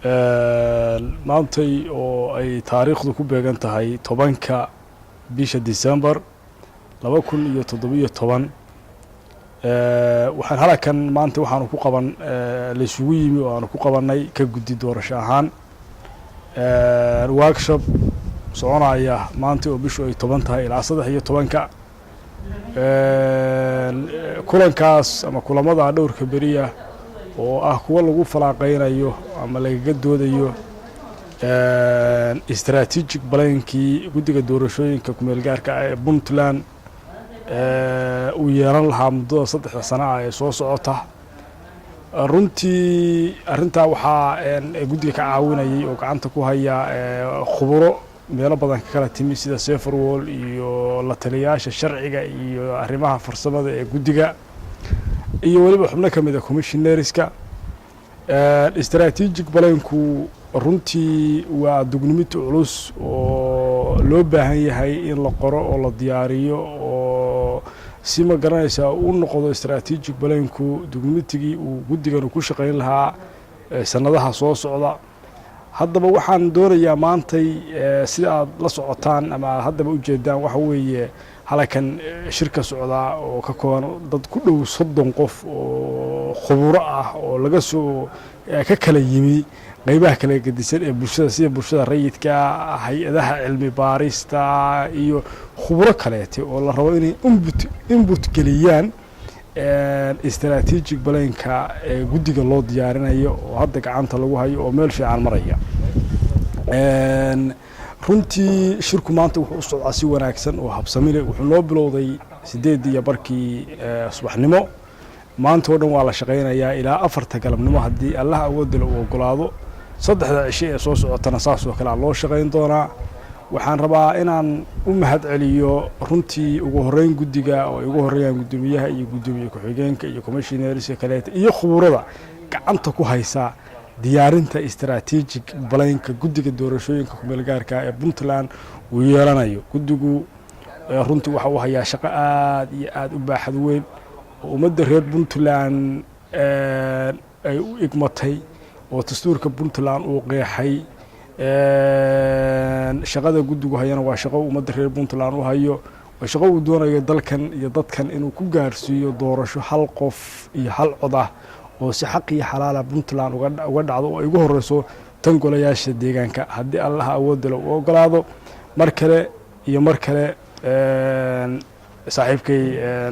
Maantay oo ay taariikhdu ku beegan tahay 10-ka bisha December 2017, waxaan halkan maanta waxaanu ku qaban laysugu yimi oo aanu ku qabanay ka guddi doorasho ahaan workshop soconaya maanta oo bishu ay 10 tahay ilaa 13-ka. Kulankaas ama kulamada dhowrka beriya oo ah kuwa lagu falaaqeynayo ama lagaga doodayo strategic plan-kii guddiga doorashooyinka kumeel gaarka ah ee Puntland uu yeelan lahaa muddada 3-da sano ah ee soo socota. Runtii arrintaa waxaa guddiga ka caawinayay oo gacanta ku haya khuburo meelo badan ka kala timi, sida Saferworld iyo la taliyayaasha sharciga iyo arrimaha farsamada ee guddiga, iyo weliba xubno ka mid a commissioners-ka. Strategic plan-ku runtii waa dugnimid culus oo loo baahan yahay in la qoro oo la diyaariyo, oo si, ma garanaysaa, u noqdo strategic plan-ku dugnitigii uu guddiganu ku shaqayn lahaa sanadaha soo socda. Haddaba waxaan doonayaa maantay, sida aad la socotaan ama aad haddaba ujeedaan, waxa weeye halkan shirka socdaa oo ka kooban dad ku dhow 30 qof oo khuburo ah oo laga soo ka kala yimi qeybaha kala gedisan ee bulshada, sida bulshada rayidka, hay-adaha cilmi baarista iyo khuburo kaleete, oo la rabo inay input geliyaan strategic plan-ka ee guddiga loo diyaarinayo oo hadda gacanta lagu hayo oo meel fiican maraya. Runtii shirku maanta wuxuu u socdaa si wanaagsan oo habsami leh. Wuxuu noo bilowday 8:30-kii subaxnimo. Maanta oo dhan waa la shaqaynayaa ilaa 4-ta galabnimo, haddii Allaha awoodale uu ogolaado. 3-da cisho ee soo socotana saas oo kale a loo shaqayn doonaa. Waxaan rabaa inaan u mahad celiyo runtii ugu horreyn guddiga, oo ay ugu horreeyaan guddoomiyaha iyo guddoomiye ku-xigeenka iyo commissioners-ka kaleeta iyo khuburada gacanta ku haysa diyaarinta strategic plan-ka guddiga doorashooyinka kumeel gaarka ee Puntland uu yeelanayo. Guddigu runtii waxa uu hayaa shaqo aad iyo aada u baaxad weyn oo ummadda reer Puntland ay u igmatay, oo dastuurka Puntland uu qeexay. Shaqada guddigu hayana waa shaqo ummadda reer Puntland u hayo, waa shaqo uu doonayo dalkan iyo dadkan inuu ku gaarsiiyo doorasho hal qof iyo hal cod ah oo si xaq iyo xalaala Puntland uga dhacdo, oo ay ugu horeyso tan golayaasha deegaanka, haddii Allaha awoodale uu ogolaado. Mar kale iyo mar kale, saaxiibkay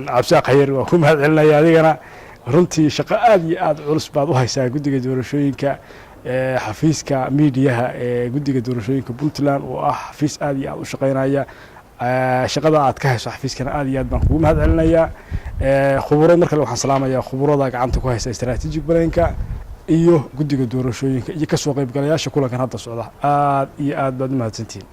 Cabdisaaq Xayir, waa ku mahad celinaya adigana. Runtii shaqo aada iyo aada culus baad u haysaa guddiga doorashooyinka, xafiiska miidiyaha ee guddiga doorashooyinka Puntland, oo ah xafiis aada iyo aada u shaqeynaya. Shaqada aad ka hayso xafiiskana aad iyo aad baan kugu mahad celinayaa. Khuburo, mar kale waxaan salaamayaa khuburada gacanta ku haysta strategic plan-ka iyo guddiga doorashooyinka iyo kasoo qaybgalayaasha kulankan hadda socda. Aad iyo aad baad u mahadsantihiin.